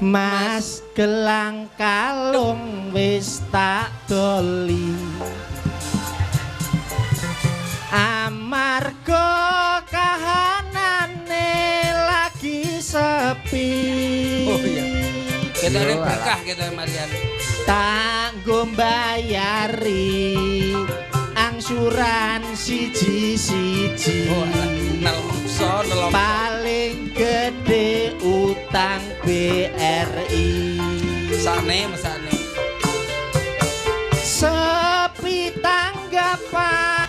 Mas, gelang kalung wis tak doli amarga kahanane lagi sepi. Oh iya. Kita ini berkah kita, Marian. Tanggo mbayari angsuran siji-siji. Oh, nelongso, nelongso. Paling gede utang BRI. Mesane, mesane. Sepi tanggapan.